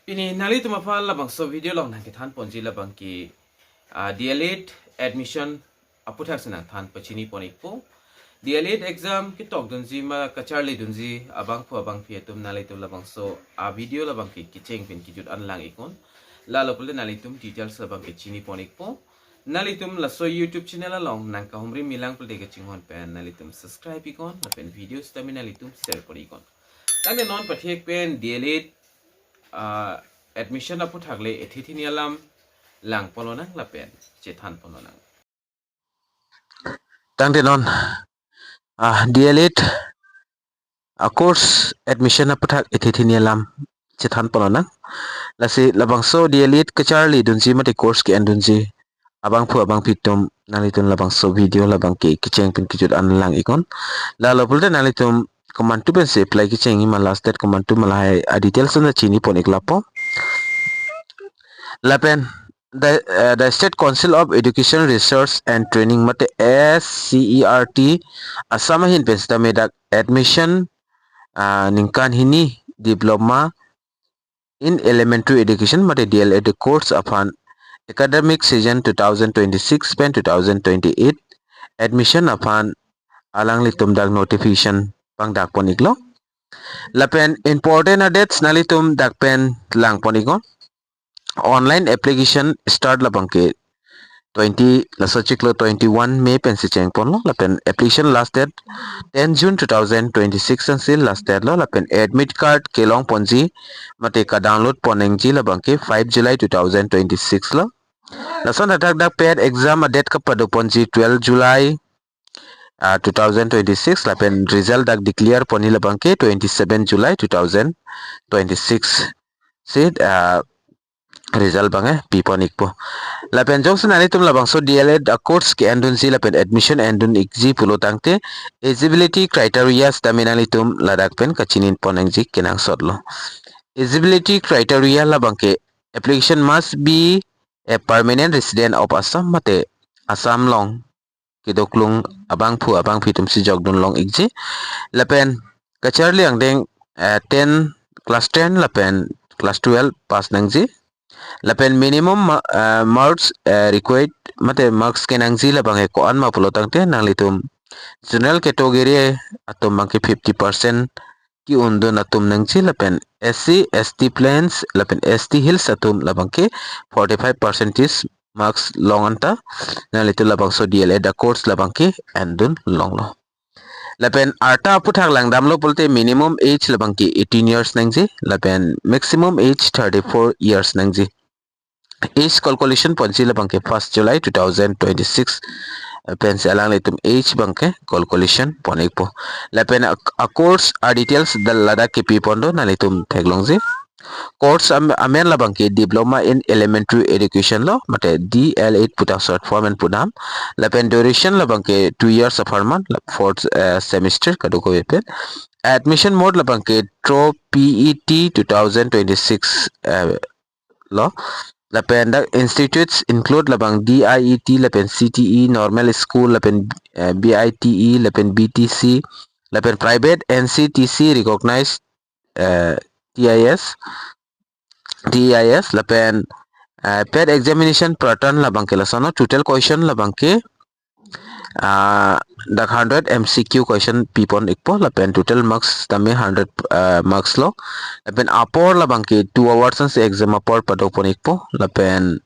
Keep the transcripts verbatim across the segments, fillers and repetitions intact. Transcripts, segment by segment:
Pini nanglitum aphan labangso video along nangkethan ponji labang ke, ah, D L Ed admission aputhak si nangthan pachini pon ikpo. D L Ed exam ketok dunji ma kacharli dunji abangphu abangphi atum nanglitum labangso a video labang ke kecheng pen kejut an lang iknon. Lalo pulote nanglitum details labang ke chini pon ikpo. Nanglitum laso YouTube channel along nangkahumri milang pulote kachinghon pen nanglitum subscribe iknon lapen video sitame nanglitum share pon iknon. Tangte non pathek pen D L Ed, ah, admission aputhak le ethe thini alam lang ponlonang lapen chethan ponlonang. Tangte non, ah, D L Ed a course admission aputhak ethe thini alam chethan ponlonang. Lasi labangso D L Ed kacharli dunji mate course ke-en dunji abangphu abangphi atum nanglitum labangso video labang ke kecheng pen kejut an lang iknon. Lalo pulote nanglitum komantu pensi apply kechengji ma last date komantu ma lahai a details na chini pon ik lapo. Lapen the, uh, the State Council of Education Research and Training mate S C E R T Assam ahin pen sitame dak admission, ah, ningkan hini diploma in elementary education mate D L Ed course aphan academic session two thousand twenty-six pen two thousand twenty-eight admission aphan alanglitum dak notification pangdak pon iklo. Lapen important a dates nanglitum dak pen lang pon iknon. Online application start labang ke twenty, laso chiklo twenty-one May pensi cheng ponlo, lapen application last date ten June two thousand twenty-six ansi last date lo, lapen admit card kelong ponji mate ka-download pon nangji labang ke five July two thousand twenty-six lo. Lason athak dak pet exam a date kapado ponji twelve July, ah, two thousand twenty-six, lapen result dak declare ponji labang ke twenty-seven July two thousand twenty-six si, ah, result abang, eh, pi pon ikpo. Lapen jongsi nanglitum labangso D L Ed a course ke-en dunji lapen admission en dun ikji pulo tangte eligibility criteria sitame nanglitum ladak pen kachini pon nangji kenangsot lo. Eligibility criteria labang ke application must be a permanent resident of Assam mate Assam along kedoklong abangphu abangphi atum si jokdun long ikji. Lapen kacharli angdeng, eh, ten, class ten lapen class twelve pass nangji. Lapen minimum ma-, eh, marks, eh, required mate marks ke nangji labang ke ko-an ma pulo tangte nanglitum general category atum abang ke fifty percent ke-un dun atum nangji lapen S C, S T plains lapen S T hills atum labang ke forty-five percentage marks long anta nanglitum labangso D L Ed a course labang ke en dun longlo. Lapen arta aputhak langdamlo pulote minimum age labang ke eighteen years nangji lapen maximum age thirty-four years nangji. Age calculation ponji labang ke first July two thousand twenty-six, eh, pensi alanglitum age abang ke calculation pon ikpo. Lapen a, a course a details dal ladak kepi pon do nanglitum theklongji. Course am-, amen labang ke Diploma in Elementary Education lo, mate D L Ed puta short form en pudam. Lapen duration labang ke two years apharman, la-, fourth, eh, semester kadokave pen. Admission mode labang ke through P E T two thousand twenty-six, eh, lo. Lapen dak institutes include labang D I E T, lapen C T E, normal school, lapen, eh, B I T E, lapen B T C, lapen private N C T C recognized, eh, T I S, T I S, lapen, eh, pet examination pattern labang ke lason lo, total question labang ke, ah, dak hundred M C Q question pi pon ikpo, lapen total marks tame hundred, ah, marks lo. Lapen apor labang ke two hours ansi exam apor pado pon ikpo, lapen,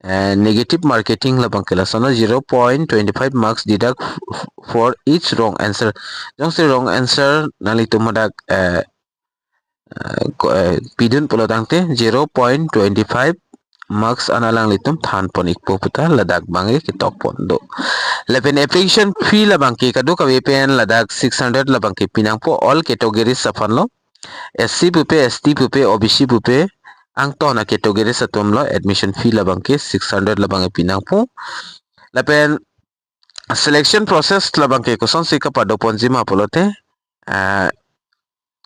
eh, negative marking labang ke lason lo, zero point twenty-five marks deduct f-, for each wrong answer. Jongsi wrong answer nanglitum hadak, eh, eh, ko-, eh, pidun pulo tangte zero point twenty-five marks an alanglitum than pon ikpo puta ladak abang ke ketok pon do. Lapen application fee labang ke kadokave pen ladak six hundred labang ke pi nangpo, all categories aphan lo. S C pupe, S T pupe, O B C pupe, angton a categories atum lo admission fee labang ke six hundred labang ke pi nangpo. Lapen selection process labang ke kosonsi kapado ponji ma pulote, uh,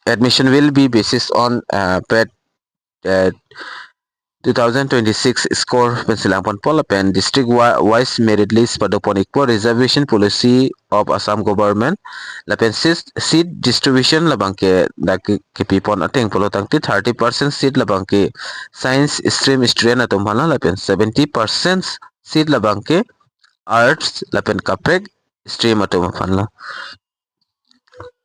admission will be basis on, uh, pet, uh, two thousand twenty-six score pensi langponpo lapen district wi- wise merit list padopon ikpo, reservation policy of Assam government lapen seat, seat distribution labangke dak ke- kepipon ateng pulo tangte thirty percent seat labangke science stream student atum aphanlo lapen seventy percent seat labangke arts lapen kaprek stream atum aphanlo.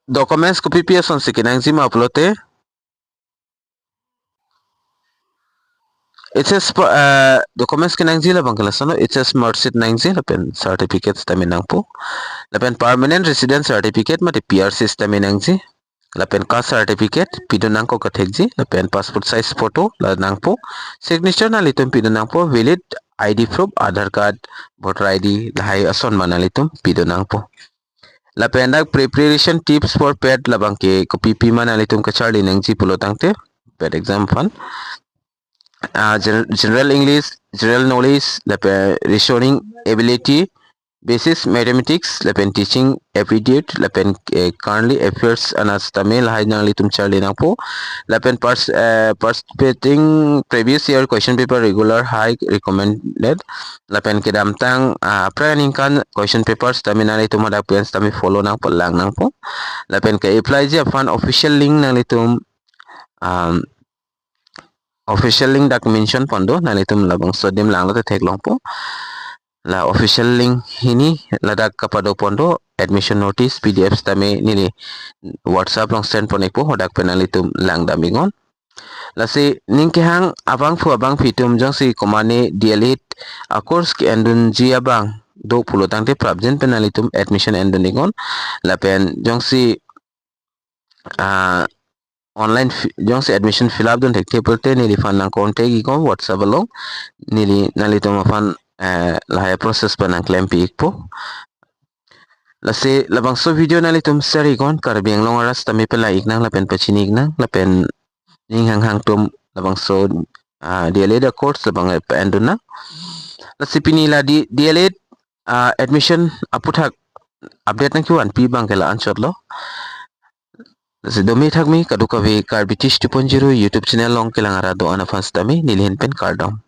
Documents kopipi asonsi kenangji ma pulote H S pa- eh, documents kenangji labangke lasonlo, H S marksheet nangji lapen certificate sitame nangpo. Lapen permanent resident certificate mate P R C sitame nangji. Lapen caste certificate pidun nangkok kathekji, lapen passport size photo la nangpo. Signature nanglitum pidun nangpo, valid I D proof, Aadhaar card, voter I D lahai ason ma nanglitum pidun nangpo. Lapen dak preparation tips for PET labangke kopipi ma nanglitum kacharli nangji pulo tangte PET exam aphan ah, gen- general English, general knowledge, lapen reasoning ability, basic mathematics, lapen teaching aptitude, lapen eh, current affairs anat sitame lahai nanglitum charli nangpo. Lapen pers- eh, participating previous year question paper regular high recommended. Lapen kedamtang ah, aphrang aningkan question paper sitame nanglitum hadak pen sitame follow nangpo, lang nangpo. Lapen ke-applyji aphan official link nanglitum um, official link dak mention pon do, nanglitum labangso adim langlote theklongpo. La official link hini ladak kapado pon do, admission notice P D F sitame neli WhatsApp along send pon ikpo, hadak pen nanglitum langdam iknon. Lasi ning kehang abangphu abangphi atum jongsi komane D L Ed a course ke-endunji abang do pulo tangte prapjin pen nanglitum admission endun iknon. Lapen jongsi ah, online fi- jongsi admission fill up dun thekthe pulote neliphan nang contact iknon WhatsApp along, neli nanglitum aphan eh, lahai process pen nangklempi ikpo. Lasi labangso video nanglitum share iknon, Karbi Anglong arat sitame pela iknang lapen pachini iknang lapen ning hanghang atum labangso ah, D L Ed a course labang pa-endun nang. Lasi pini la D- D L Ed ah, admission aputhak update nangkevanpi abangke la anchotlo. Lasi domi thakmi kadokave Karbi Teach two point zero YouTube channel along kelang arat do-an aphan sitame neli ahin pen kardom.